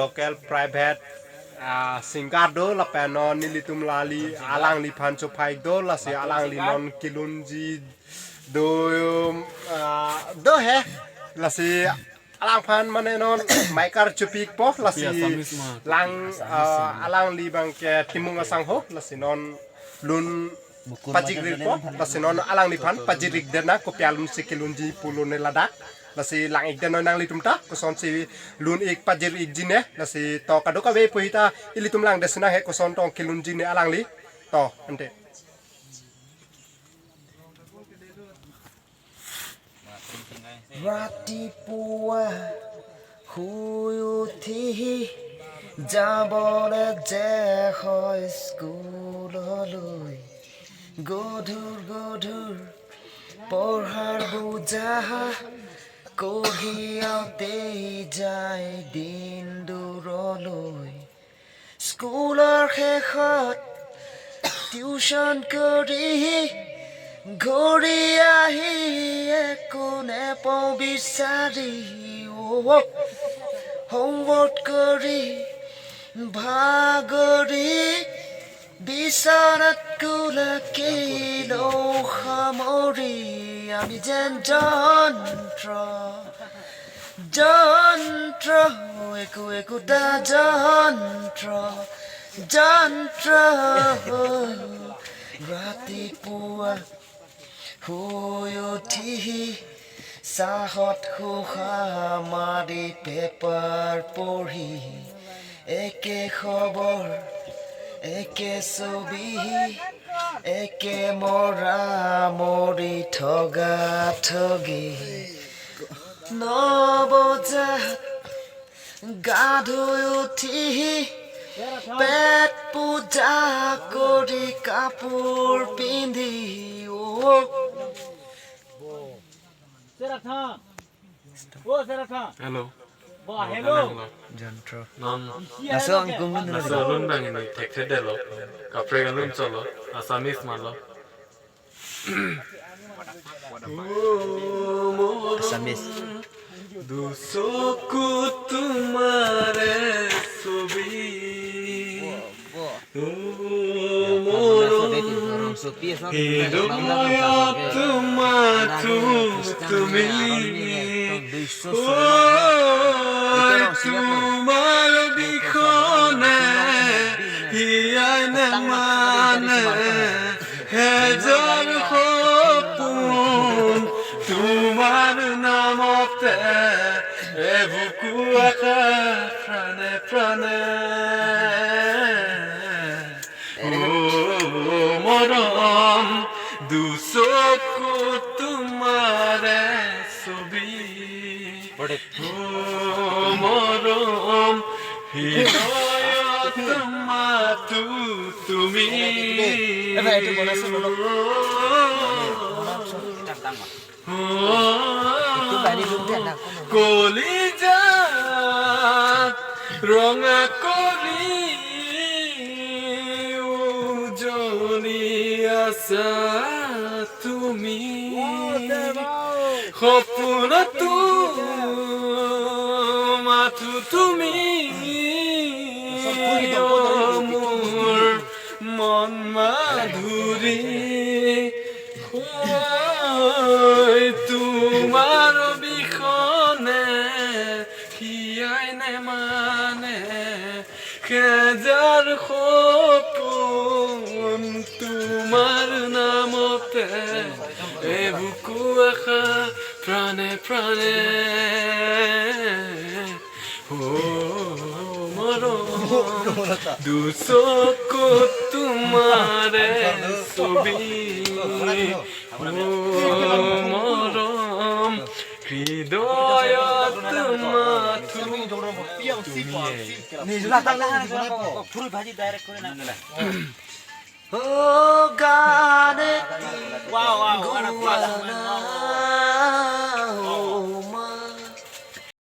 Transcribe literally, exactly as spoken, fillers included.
local private, ah, singer do, lapen non nelitum lali alangliphan chophai do, lasi alangli non kelunji do, ah, do he, lasi alangphan mane non mic kar chopikpo, lasi Assamese ma. Lang, ah, alangli abangke Timung asangho, lasi non lun pajir-ikpo, lasi non alangliphan pajir-ik detnang, kopi alun si kelunji pulo ne ladak. Lasi lang-ik det non nanglitum ta, kosonsi lun-ik pajir-ikji ne, lasi to kadokave pu hita ilitum lang det sinang he koson tong kelunji ne alangli. To, ante. ৰাতিপুৱা শুই উঠি যাবলৈ যে হয় স্কুললৈ, গধুৰ গধুৰ পঢ়াৰ বোজা কঢ়িয়াওঁতেই যায় দিন দূৰলৈ। স্কুলৰ শেষত টিউচন কৰি ঘূৰি আহি একো নেপাওঁ বিচাৰি, অ, হোমৱৰ্ক কৰি ভাগৰি বিচনাত কুলাকি লওঁ সামৰি। আমি যেন যন্ত্ৰ, যন্ত্ৰ, একো একোটা যন্ত্ৰ, যন্ত্ৰ। ৰাতিপুৱা শুই উঠি চাহত সোহা মাৰি পেপাৰ পঢ়ি একে খবৰ, একে ছবি, একে মৰা মৰি ঠগা ঠগি। ন বজাত গা ধুই উঠি পেট পূজা কৰি কাপোৰ পিন্ধি, অ, Seratha. Oh, Seratha. Hello. Wah, hello. Hello. Jontro. Non. Naso angkung dun. Naso alun bang ini thekthe detlo. Kaprek alun cholo. Assamese malo. Assamese. দুচকুত তোমাৰে ছবি। ও মৰম, হৃদয়ত মাথো তুমি। ঐ, তোমাৰ বিষয়ে হিয়াই নে মানে হেজাৰ সপোন তোমাৰ নামতে, এবুকু আশা প্ৰাণে প্ৰাণে। ও মৰম, দুচকুত তোমাৰে ছবি। ও মৰম, হৃদয়ত মাথো তুমি। এ ভাই, এইটো বনাইছো, বনাওক। ও কলিজাত ৰঙা কৰি উজ্বলি আছা তুমি। সপোনতো মাথো তুমি, অ মোৰ মন মাধুৰী। ঐ, তোমাৰ অবিহনে হিয়াই নে মানে হেজাৰ সপোন তোমাৰ নামতে, এবুকু আশা প্ৰাণে প্ৰাণে। ও মৰম, দুচকুত তোমাৰে ছবি। ও মৰম, হৃদয়ত মাথো তুমি। নিজলা তালা। ফুল ভাজি ডাইৰেক্ট কৰে না। ও গানে। Wow, wow, what a fun.